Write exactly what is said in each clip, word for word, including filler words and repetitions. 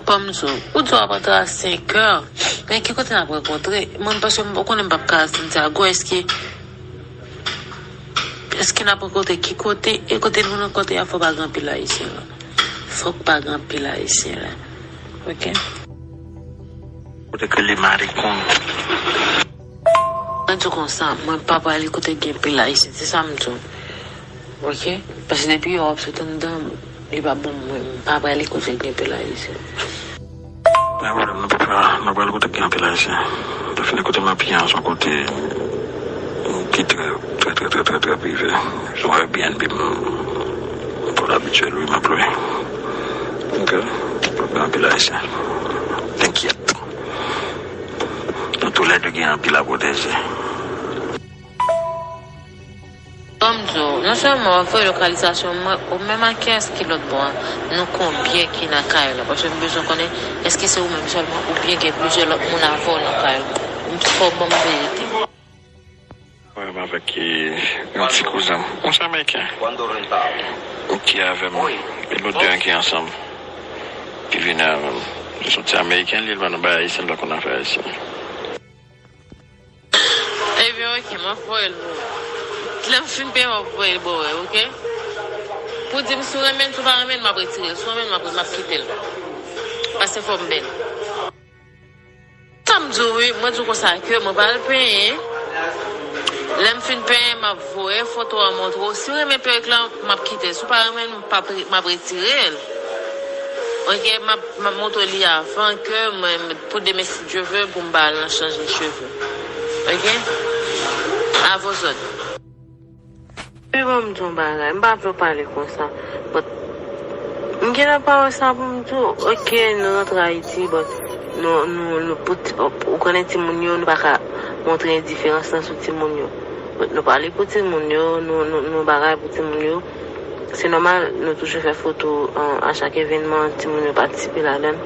Kòm di w, ou di w ap antre a senkè, men ki kote n ap rankontre? Mwen, paske m konnen m p ap ka Santiago, èske, èske n ap rankontre ki kote? E kote nou rankontre a, fò pa gen anpil Ayisyen la. Fòk pa gen anpil Ayisyen la. Ok? Kote ke li marikon. Mwen di w konsa, mwen pa prale kote gen pil Ayisyen, se sa m di w. Ok? Paske depi yè w ap sot anndan, li pa bon, mwen, m pa prale kote gen pil Ayisyen. Pa gen pwoblèm, nou pa prale, nou prale kote gen anpil Ayisyen. Defini kote m ap ye an, se yon kote ki trè, trè, trè, trè, trè, trè prive. Se yon Airbnb, m, m twò abitye lwe, m ap lwe. Ok? Pa gen anpil Ayisyen. Enkyèt. Nou toulède gen anpil a pwoteje. Ban m di w, non sèlman w ap voye lokalizasyon mwen, ou menm ak kiyès ki lòt bò a, nou konbyen ki nan kay la? Paske m bezwen konnen, èske se ou menm sèlman, oubyen gen plizyè lòt moun avè w nan kay la? M fò w ban m verite. Mwen menm avèk, eh, yon ti kouzen m. Yon ti Ameriken. Ki avè m. E nou de an ki ansanm. Ki vini avè m. Se yon ti Ameriken, li, li pa nan bagay ayisyen, li pa konn afè ayisyen. Ebyen, ok, m ap voye l pou ou. Lè m fin peye, m ap voye l ba w, ok? Pou di m si w renmen l, si w pa renmen l, m ap retire l. Si w renmen l, m ap, m ap kite l. Paske fò m bèl. Sa m di w, wi, mwen di w konsa ke mwen pral penyen. Lè m fin penyen, m ap voye foto a montre w. Si w renmen perik la, m ap kite l. Si w pa renmen l, m p ap re-, m ap retire l. Ok, m ap, m ap montre w li avan ke mwen, pou demen, si Dye vle, pou m ba al nan chanje cheve. Ok? A vos òd. Men bon, m di yon bagay, m pa vle w pale konsa. But, m gentan pa wè sa pou m di w. Ok, nou rantre Ayiti, but nou, nou, nou pou ti, ou konnen timoun yo, nou pa ka montre endiferans lan sou timoun yo. But nou pale pou timoun yo, nou, nou, nou bagay pou timoun yo. Se nòmal, nou toujou fè foto, an, a chak evènman, timoun yo patisipe ladan l.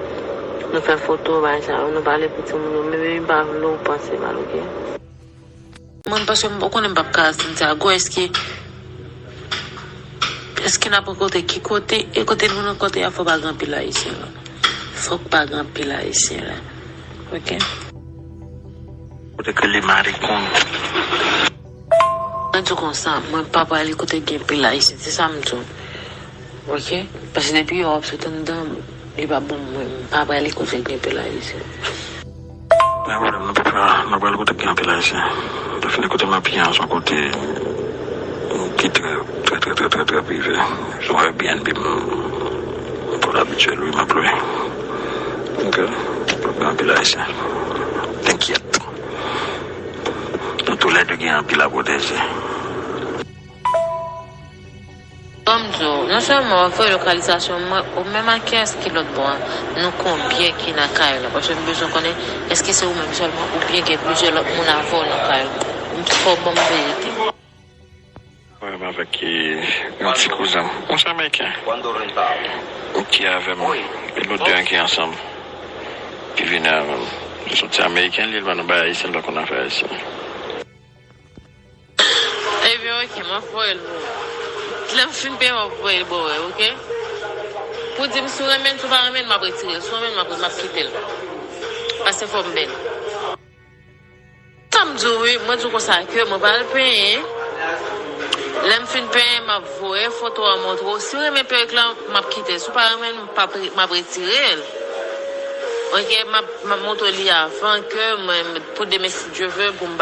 Nou fè foto, bagay sa yo, nou pale pou timoun yo. Men, men m pa vle w panse mal, ok? Mwen, paske m, ou konnen m p ap ka Santiago, èske, èske n ap rankontre ki kote? E kote nou rankontre a, fò pa gen anpil Ayisyen la. Fòk pa gen anpil Ayisyen la. Ok? Kote ke li marikon. Mwen di w konsa, mwen pa prale kote gen pil Ayisyen, se sa m di w. Ok? Paske depi yè w ap sot anndan, li pa bon, mwen, m pa prale kote gen pil Ayisyen. Pa gen pwoblèm, nou pa prale, nou prale kote gen anpil Ayisyen. Defini kote m ap ye an, se yon kote ki trè, trè, trè, trè, trè, trè prive. Se yon Airbnb, m, m twò abitye lwe, m ap lwe. Ok? Pa gen anpil Ayisyen. Enkyèt. Nou toulède gen anpil a pwoteje. Ban m di w, non sèlman w ap voye lokalizasyon mwen, ou menm ak kiyès ki lòt bò a, nou konbyen ki nan kay la? Paske m bezwen konnen, èske se ou menm sèlman, oubyen gen plizyè lòt moun avè w nan kay la? M fò w ban m verite. Mwen menm avèk, eh, yon ti kouzen m, yon ti Ameriken. Ki avè m, e nou de an ki ansanm. Ki vini avè m. Se yon ti Ameriken, li, li pa nan bagay ayisyen, li pa konn afè ayisyen. Ebyen, ok, m ap voye l pou ou. Lè m fin peye, m ap voye l ba w, ok? Pou di m si w renmen l, si w pa renmen l, m ap retire l. Si w renmen l, m ap, m ap kite l. Paske fò m bèl. Sa m di w, wi, mwen di w konsa ke mwen pral penyen. Lè m fin penyen, m ap voye foto a montre w. Si w renmen perik la, m ap kite l. Si w pa renmen l, m p ap re-, m ap retire l. Ok, m ap, m ap montre w li avan ke mwen, pou demen, si Dye vle, pou m